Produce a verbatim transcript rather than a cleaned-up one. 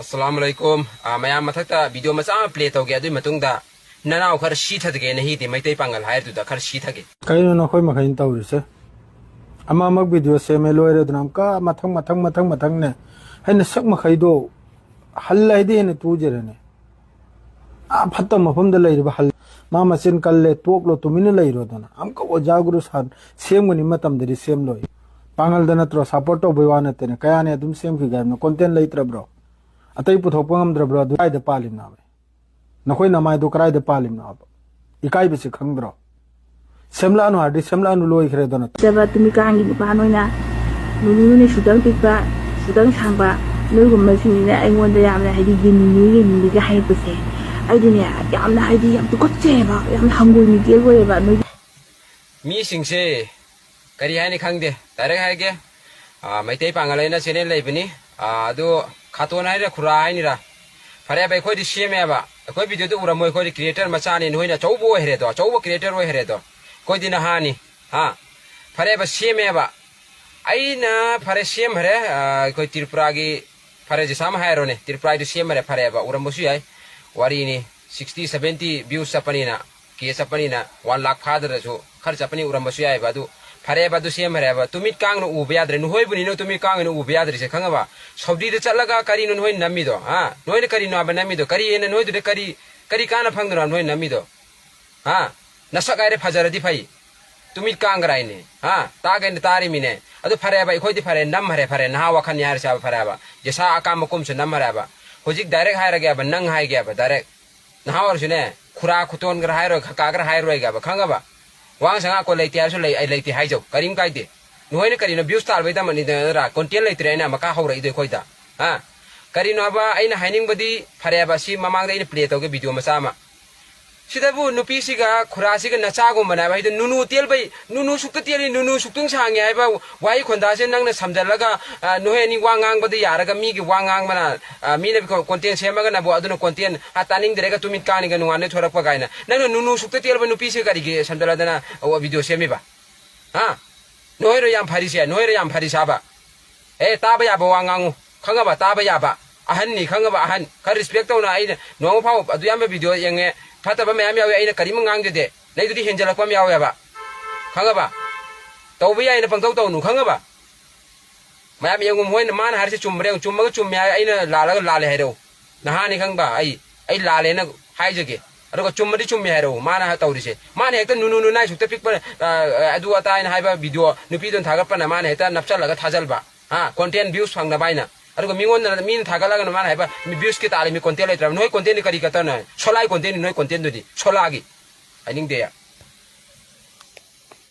ꯑꯁꯂꯥꯃꯨ ꯑꯂꯥꯏꯀꯨꯝ꯫ ꯑ, ꯃꯌꯥꯝ ꯃꯊꯛꯇ video ꯃꯆꯥ ꯑꯃ play ꯇꯧꯒꯦ, ꯑꯗꯨꯒꯤ ꯃꯇꯨꯡꯗ ꯅꯅꯥꯎ ꯈꯔ ꯁꯤꯊꯗꯒꯦꯅ ꯍꯤꯗꯤ ꯃꯩꯇꯩ ꯄꯥꯡꯒꯜ ꯍꯥꯏꯔꯗꯨꯗ ꯈꯔ ꯁꯤꯊꯒꯦ꯫ ꯀꯩꯅꯣ ꯅꯈꯣꯏ ꯃꯈꯩꯅ ꯇꯧꯔꯤꯁꯦ? ꯑꯃ ꯑꯃ video ꯁꯦꯝꯃꯦ, ꯂꯣꯏꯔꯦ, ꯑꯗꯨꯅ ꯑꯃꯨꯛꯀ ꯃꯊꯪ, ꯃꯊꯪ, ꯃꯊꯪ, ꯃꯊꯪꯅꯦ꯫ ꯑꯩꯅ ꯁꯛ ꯃꯈꯩꯗꯣ ꯍꯜꯂꯦ ꯍꯥꯏꯗꯤ ꯍꯦꯟꯅ ꯇꯨꯖꯔꯅꯤ꯫ ꯑꯥ, ꯐꯠꯇꯕ ꯃꯐꯝꯗ ꯂꯩꯔꯤꯕ ꯍꯜ-, ꯃꯥ ꯃꯆꯤꯟ ꯀꯜꯂꯦ, ꯇꯣꯛꯂꯣ, ꯇꯨꯃꯤꯟꯅ ꯂꯩꯔꯣꯗꯅ꯫ ꯑꯃꯨꯛꯀ ꯑꯣꯖꯥ ꯒꯨꯔꯨ ꯁꯥꯟ-, ꯁꯦꯝꯒꯅꯤ ꯃꯇꯝꯗꯗꯤ ꯁꯦꯝꯂꯣꯏ꯫ ꯄꯥꯡꯒꯜꯗ ꯅꯠꯇ꯭ꯔꯣ, support ꯇꯧꯕꯩ ꯋꯥ ꯅꯠꯇꯦꯅꯦ꯫ ꯀꯌꯥꯅꯤ ꯑꯗꯨꯝ ꯁꯦꯝꯈꯤꯒꯦ ꯍꯥꯏꯕꯅꯣ? Content ꯂꯩꯇ꯭ꯔꯕ꯭ꯔꯣ? ꯑꯇꯩ ꯄꯨꯊꯣꯛꯄ ꯉꯝꯗ꯭ꯔꯕ꯭ꯔꯣ? ꯑꯗꯨ ꯀꯥꯏꯗ ꯄꯥꯜꯂꯤꯕꯅꯣꯕ? ꯅꯈꯣꯏ ꯅꯃꯥꯏꯗꯣ ꯀꯗꯥꯏꯗ ꯄꯥꯜꯂꯤꯕꯅꯣꯕ? ꯏꯀꯥꯏꯕꯁꯤ ꯈꯪꯗ꯭ꯔꯣ? ꯁꯦꯝꯂꯛꯑꯅꯨ ꯍꯥꯏꯔꯗꯤ ꯁꯦꯝꯂꯛꯑꯅꯨ, ꯂꯣꯏꯈ꯭ꯔꯦꯗꯅ꯫ ꯆꯕ ꯇꯨꯃꯤꯀꯥꯡꯒꯤ ꯅꯨꯄꯥ ꯅꯣꯏꯅ ꯅꯨꯅꯨꯅꯦ ꯁꯨꯗꯪ ꯄꯤꯛꯄ, ꯁꯨꯗꯪ ꯁꯥꯡꯕ, ꯅꯣꯏꯒꯨꯝꯕꯁꯤꯡꯁꯤꯅ ꯑꯩꯉꯣꯟꯗ ꯌꯥꯝꯅ ꯍꯥꯏꯗꯤ ꯌꯦꯡꯅꯤꯡꯉꯤ, ꯌꯦꯡꯅꯤꯡꯉꯤꯒ ꯍꯥꯏꯔꯛꯄꯁꯦ, ꯑꯩꯗꯤꯅꯦ ꯌꯥꯝꯅ ꯍꯥꯏꯗꯤ ꯌꯥꯝ ꯇꯨꯀꯠꯆꯩꯑꯕ, ꯌꯥꯝꯅ ꯍꯪꯒꯣꯏ ꯃꯤꯡꯁꯦꯜ ꯑꯣꯏꯌꯦꯕ ꯅꯣꯏꯒꯤ꯫ ꯃꯤꯁꯤꯡꯁꯦ ꯀꯔꯤ ꯍꯥꯏꯅꯤ ꯈꯪꯗꯦ꯫ Direct ꯍꯥꯏꯒꯦ, ꯑ, ꯃꯩꯇꯩ ꯄꯥꯡꯒꯜ ꯍꯥꯏꯅ channel ꯂꯩꯕꯅꯤ, ꯑ, ꯑꯗꯨ ꯈꯥꯇꯣꯟ ꯍꯥꯏꯔ ꯈꯨꯔꯥ ꯍꯥꯏꯅꯤꯔꯥ? ꯐꯔꯦꯕ, ꯑꯩꯈꯣꯏꯗꯤ ꯁꯦꯝꯃꯦꯕ꯫ ꯑꯩꯈꯣꯏ video ꯗꯨ ꯎꯔꯝꯃꯣꯏ, ꯑꯩꯈꯣꯏꯗꯤ creator ꯃꯆꯥꯅꯤ, ꯅꯣꯏꯅ ꯑꯆꯧꯕ ꯑꯣꯏꯈ꯭ꯔꯦꯗꯣ, ꯑꯆꯧꯕ creator ꯑꯣꯏꯈ꯭ꯔꯦꯗꯣ꯫ ꯑꯩꯈꯣꯏꯗꯤ ꯅꯍꯥꯅꯤ, ꯍꯥ? ꯐꯔꯦꯕ, ꯁꯦꯝꯃꯦꯕ꯫ ꯑꯩꯅ ꯐꯔꯦ, ꯁꯦꯝꯈ꯭ꯔꯦ, ꯑ, ꯑꯩꯈꯣꯏ ꯇ꯭ꯔꯤꯄꯨꯔꯥꯒꯤ ꯐꯔꯦ, ꯖꯤꯁꯥ ꯑꯃ ꯍꯥꯏꯔꯣꯅꯦ, ꯇ꯭ꯔꯤꯄꯨꯔꯥꯒꯤꯗꯨ ꯁꯦꯝꯈ꯭ꯔꯦ, ꯐꯔꯦꯕ, ꯎꯔꯝꯕꯁꯨ ꯌꯥꯏ, ꯋꯥꯔꯤꯅꯤ꯫ Sixty, seventy views ꯆꯠꯄꯅꯤꯅ, K ꯆꯠꯄꯅꯤꯅ, one lakh ꯐꯥꯗ꯭ꯔꯁꯨ ꯈꯔ ꯆꯠꯄꯅꯤ, ꯎꯔꯝꯕꯁꯨ ꯌꯥꯏꯑꯕ꯫ ꯑꯗꯨ ꯐꯔꯦꯕ, ꯑꯗꯨ ꯁꯦꯝꯈ꯭ꯔꯦꯕ꯫ ꯇꯨꯃꯤꯠ ꯀꯥꯡꯅ ꯎꯕ ꯌꯥꯗ꯭ꯔꯦ, ꯅꯈꯣꯏꯕꯨꯅꯤꯅ ꯇꯨꯃꯤꯠ ꯀꯥꯡꯅ ꯎꯕ ꯌꯥꯗ꯭ꯔꯤꯁꯦ, ꯈꯪꯉꯕ? ꯁꯥꯎꯗꯤꯗ ꯆꯠꯂꯒ ꯀꯔꯤꯅꯣ ꯅꯈꯣꯏ ꯅꯝꯃꯤꯗꯣ? ꯍꯥ? ꯅꯈꯣꯏꯅ ꯀꯔꯤꯅꯣ ꯍꯥꯏꯕ ꯅꯝꯃꯤꯗꯣ? ꯀꯔꯤ ꯍꯦꯟꯅ ꯅꯈꯣꯏꯗꯨꯗ ꯀꯔꯤ, ꯀꯔꯤ ꯀꯥꯟꯅ ꯐꯪꯗꯅꯣ ꯅꯈꯣꯏ ꯅꯝꯃꯤꯗꯣ? ꯍꯥ? ꯅꯁꯛ ꯍꯥꯏꯔꯦ ꯐꯖꯔꯗꯤ ꯐꯩ, ꯇꯨꯃꯤꯠ ꯀꯥꯡꯒ꯭ꯔꯥꯏꯅꯦ, ꯍꯥ? ꯇꯥꯒꯦꯅ ꯇꯥꯔꯤꯃꯤꯅꯦ꯫ ꯑꯗꯨ ꯐꯔꯦꯕ, ꯑꯩꯈꯣꯏꯗꯤ ꯐꯔꯦ, ꯅꯝꯈ꯭ꯔꯦ, ꯐꯔꯦ, ꯅꯍꯥ ꯋꯥꯈꯜꯅꯤ ꯍꯥꯏꯔꯁꯦꯕ, ꯐꯔꯦꯕ꯫ ꯖꯦꯁꯥ ꯑꯀꯥꯝ ꯃꯀꯨꯝꯁꯨ ꯅꯝꯈ꯭ꯔꯦꯕ꯫ ꯍꯧꯖꯤꯛ direct ꯍꯥꯏꯔꯒꯦꯕ, ꯅꯪ ꯍꯥꯏꯒꯦꯕ, direct꯫ ꯅꯍꯥ ꯑꯣꯏꯔꯁꯨꯅꯦ, ꯈꯨꯔꯥ ꯈꯨꯇꯣꯟꯒ꯭ꯔ ꯍꯥꯏꯔꯣꯏ, ꯈꯀꯥꯒ꯭ꯔ ꯍꯥꯏꯔꯣꯏꯒꯦꯕ, ꯈꯪꯉꯕ? ꯋꯥꯉꯥꯡ ꯁꯉꯥꯡ ꯀꯣ ꯂꯩꯇꯦ ꯍꯥꯏꯔꯁꯨ ꯂꯩ, ꯑꯩ ꯂꯩꯇꯦ ꯍꯥꯏꯖꯧ, ꯀꯔꯤꯝ ꯀꯥꯏꯗꯦ꯫ ꯅꯈꯣꯏꯅ ꯀꯔꯤꯅꯣ, views ꯇꯥꯜꯕꯩꯗꯃꯛꯅꯤꯗꯅ ꯅꯠꯇ꯭ꯔꯥ content ꯂꯩꯇ꯭ꯔꯦ ꯍꯥꯏꯅ ꯑꯃꯨꯛꯀ ꯍꯧꯔꯛꯏꯗꯣ ꯑꯩꯈꯣꯏꯗ? ꯍꯥ? ꯀꯔꯤꯅꯣ ꯍꯥꯏꯕ, ꯑꯩꯅ ꯍꯥꯏꯅꯤꯡꯕꯗꯤ, ꯐꯔꯦꯕ, ꯁꯤ ꯃꯃꯥꯡꯗ ꯑꯩꯅ play ꯇꯧꯒꯦ video ꯃꯆꯥ ꯑꯃ꯫ ꯁꯤꯗꯕꯨ ꯅꯨꯄꯤꯁꯤꯒ ꯈꯨꯔꯥꯁꯤꯒ ꯅꯆꯥꯒꯨꯝꯕꯅꯦ ꯍꯥꯏꯕ꯫ ꯍꯥꯏꯗꯤ ꯅꯨꯅꯨ ꯇꯦꯜꯕꯩ, ꯅꯨꯅꯨ ꯁꯨꯛꯇ ꯇꯦꯜꯂꯤ, ꯅꯨꯅꯨ ꯁꯨꯛꯇꯪ ꯁꯥꯡꯉꯤ ꯍꯥꯏꯕ ꯋꯥꯍꯩ ꯈꯣꯟꯗꯥꯁꯦ ꯅꯪꯅ ꯁꯝꯖꯜꯂꯒ, ꯑ, ꯅꯈꯣꯏ ꯑꯅꯤ ꯋꯥ ꯉꯥꯡꯕꯗ ꯌꯥꯔꯒ ꯃꯤꯒꯤ ꯋꯥ ꯉꯥꯡꯕꯅ, ꯑ, ꯃꯤꯅ ꯀꯣ-, content ꯁꯦꯝꯃꯒꯅꯕꯨ ꯑꯗꯨꯅ content, ꯑ, ꯇꯥꯅꯤꯡꯗ꯭ꯔꯦꯒ ꯇꯨꯃꯤꯠ ꯀꯥꯡꯅꯤꯒ ꯅꯣꯡꯉꯥꯟꯕꯗꯩ ꯊꯣꯔꯛꯄ ꯀꯥꯏꯅ꯫ ꯅꯪꯅ ꯅꯨꯅꯨ ꯁꯨꯛꯇ ꯇꯦꯜꯕ ꯅꯨꯄꯤꯁꯦ ꯀꯔꯤꯒꯤ ꯁꯝꯖꯜꯂꯗꯅ, ꯑ, video ꯁꯦꯝꯃꯤꯕ? ꯍꯥ? ꯅꯈꯣꯏꯔꯣ ꯌꯥꯝ ꯐꯔꯤꯁꯦ? ꯅꯈꯣꯏꯔꯣ ꯌꯥꯝ ꯐꯔꯤꯁꯥꯕ? ꯑꯦ, ꯇꯥꯕ ꯌꯥꯕ ꯋꯥ ꯉꯥꯡꯉꯨ꯫ ꯈꯪꯉꯕ? ꯇꯥꯕ ꯌꯥꯕ꯫ ꯑꯍꯟꯅꯤ, ꯈꯪꯉꯕ? ꯑꯍꯟ ꯈꯔ ꯔꯤꯁꯄꯦꯛ ꯇꯧꯅ꯫ ꯑꯩꯅ ꯅꯣꯡꯃ ꯐꯥꯎ ꯑꯗꯨ ꯌꯥꯝꯕ ꯚꯤꯗꯤꯑꯣ ꯌꯦꯡꯉꯦ, ꯐꯠꯇꯕ ꯃꯌꯥꯝ ꯌꯥꯎꯋꯦ, ꯑꯩꯅ ꯀꯔꯤꯝ ꯉꯥꯡꯖꯗꯦ꯫ ꯅꯩꯗꯨꯗꯤ ꯍꯦꯟꯖꯜꯂꯛꯄ ꯑꯃ ꯌꯥꯎꯋꯦꯕ, ꯈꯪꯉꯕ? ꯇꯧꯕ ꯌꯥꯏꯅ ꯄꯪꯇꯧ ꯇꯧꯅꯨ, ꯈꯪꯉꯕ? ꯃꯌꯥꯝ ꯌꯦꯡꯉꯨ, ꯃꯣꯏꯅ, ꯃꯥꯅ ꯍꯥꯏꯔꯤꯁꯦ ꯆꯨꯝꯕ꯭ꯔꯥ ꯌꯦꯡꯉꯨ꯫ ꯆꯨꯝꯃꯒ ꯆꯨꯝꯃꯦ ꯍꯥꯏ, ꯑꯩꯅ ꯂꯥꯜꯂꯒ ꯂꯥꯜꯂꯦ ꯍꯥꯏꯔꯛꯎ꯫ ꯅꯍꯥꯅꯤ ꯈꯪꯕ ꯑꯩ, ꯑꯩ ꯂꯥꯜꯂꯦꯅ ꯍꯥꯏꯖꯒꯦ꯫ ꯑꯗꯨꯒ ꯆꯨꯝꯃꯗꯤ ꯆꯨꯝꯃꯦ ꯍꯥꯏꯔꯛꯎ꯫ ꯃꯥꯅ ꯇꯧꯔꯤꯁꯦ, ꯃꯥꯅ ꯍꯦꯛꯇ ꯅꯨꯅꯨ ꯅꯨꯅꯥꯏ ꯁꯨꯛꯇ ꯄꯤꯛꯄ, ꯑ, ꯑꯗꯨ ꯑꯇꯥ ꯍꯥꯏꯅ ꯍꯥꯏꯕ ꯚꯤꯗꯤꯑꯣ ꯅꯨꯄꯤꯗꯨꯅ ꯊꯥꯒꯠꯄꯅ ꯃꯥꯅ ꯍꯦꯛꯇ ꯅꯞꯆꯜꯂꯒ ꯊꯥꯖꯜꯕ, ꯍꯥ, ꯀꯣꯟꯇꯦꯟ ꯚ꯭ꯌꯨꯁ ꯐꯪꯅꯕ ꯍꯥꯏꯅ꯫ ꯑꯗꯨꯒ ꯃꯤꯉꯣꯟꯗ, ꯃꯤꯅ ꯊꯥꯒꯠꯂꯒꯅ ꯃꯥꯅ ꯍꯥꯏꯕ, "ꯃꯤ ꯚ꯭ꯌꯨꯁꯀꯤ ꯇꯥꯜꯂꯤ, ꯃꯤ ꯀꯣꯟꯇꯦꯟ ꯂꯩꯇ꯭ꯔꯕ?" ꯅꯣꯏ ꯀꯣꯟꯇꯦꯟꯗꯤ ꯀꯔꯤ ꯀꯠꯇꯅ? ꯁꯣꯂꯥꯏ ꯀꯣꯟꯇꯦꯟꯅꯤ ꯅꯣꯏ ꯀꯣꯟꯇꯦꯟꯗꯨꯗꯤ, ꯁꯣꯂꯥꯒꯤ꯫ ꯍꯥꯏꯅꯤꯡꯗꯦ꯫